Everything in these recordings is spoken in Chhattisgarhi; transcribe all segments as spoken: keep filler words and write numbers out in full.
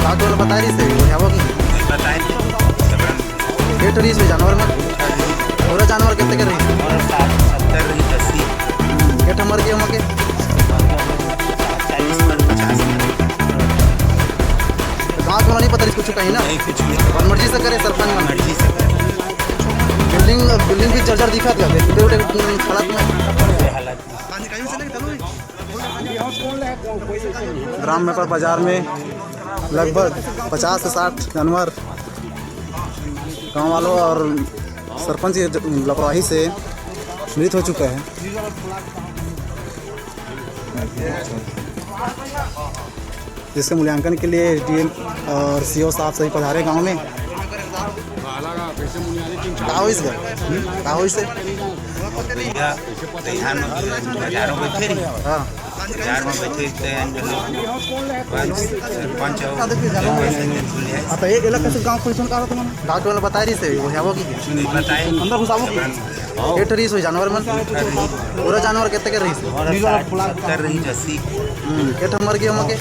का तोला बता रही से, वो है वो की? बताए थे, सब रंग। के ठो रहिस हे जानवर मन? पूरा जानवर कितने के रही? और साठ, सत्तर रही, अस्सी। हम्म, के ठो मर गए ओमा के? चालीस मर, पचास मर। तो गाँव के वाला नहीं पता रही कुछ कहीं ना? नहीं, कुछ नहीं। और मर्जी से करे सरपंच मन? मर्जी से करे। बिल्डिंग, बिल्डिंग भी जर्जर दिखत हे, देखते उठे हालत में। हालत में। ग्राम मैपर बाजार में लगभग पचास से साठ जानवर गांव वालों और सरपंच की ज-, लापरवाही से मृत हो चुका है, जिसके मूल्यांकन के लिए एसडीएम और सीओ साहब सभी पधारे गांव में। का होइस गा? हम्म? का होइस हे? भैया, बिहार में हजारों बैठे रही। हाँ। बिहार में बैठे रही, तो पंच, सरपंच और हाँ, तो एक अलग कैसे गाँव position का होता है? गाँव के वाला बता रही से, वो है वो की? नहीं बताए। अंदर घुसाओ की? एक ठो रहिस हे जानवर मन? पूरा जानवर कितने के रहिस? और साठ, सत्तर रही, अस्सी। हम्म, के ठो मर गए ओमा के?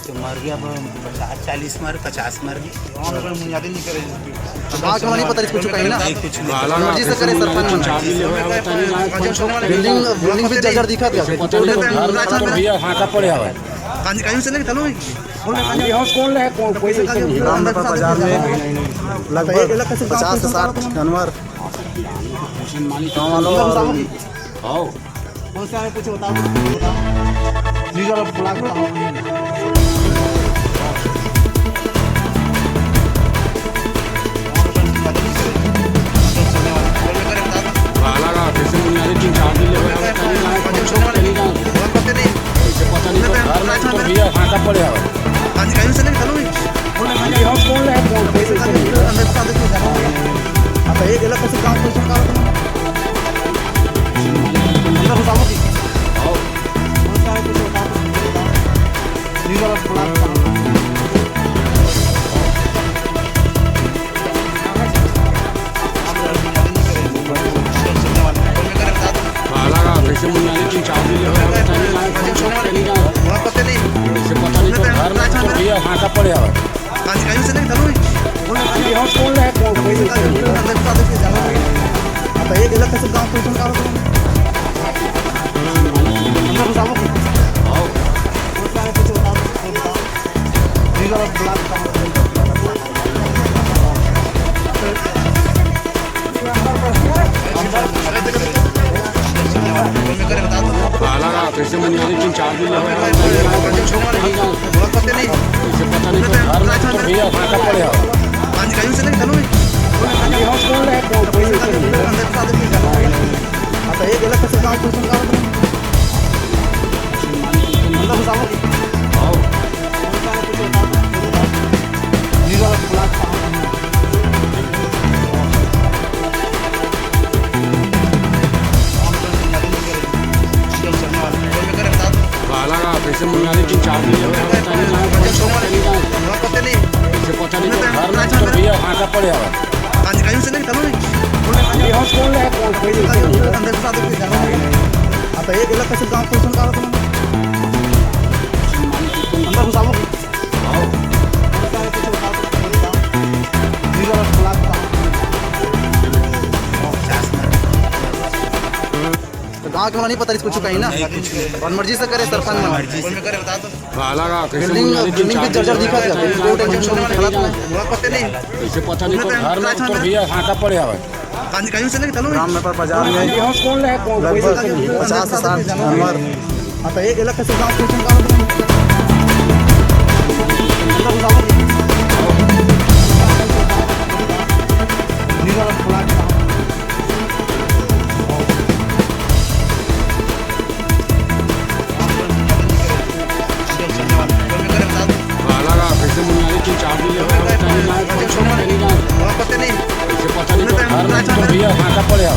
तो मर गया, अब पचास, चालीस मर, पचास मर गए। गाँव के वाला नहीं पता रही कुछ कहीं ना? नहीं, कुछ नहीं। मर्जी से करे सरपंच मन। बिल्डिंग, बिल्डिंग भी जर्जर दिखत हे। भैया, हाँ, का पड़े हवा। ग्राम मैपर बाजार में लगभग पचास से साठ जानवर गाँव वालों और तो गाँव के वाला नहीं पता रही कुछ कहीं ना? नहीं, कुछ नहीं। और मर्जी से करे सरपंच मन। मर्जी से। बिल्डिंग, बिल्डिंग भी जर्जर दिखत हे। कोई टेंशन नहीं, हालत में। कैसे पता नहीं, तो घर में तो भैया हाँ का पड़े हवा। ग्राम मैपर बाजार में लगभग पचास से साठ जानवर भैया, हाँ, चप्पल है।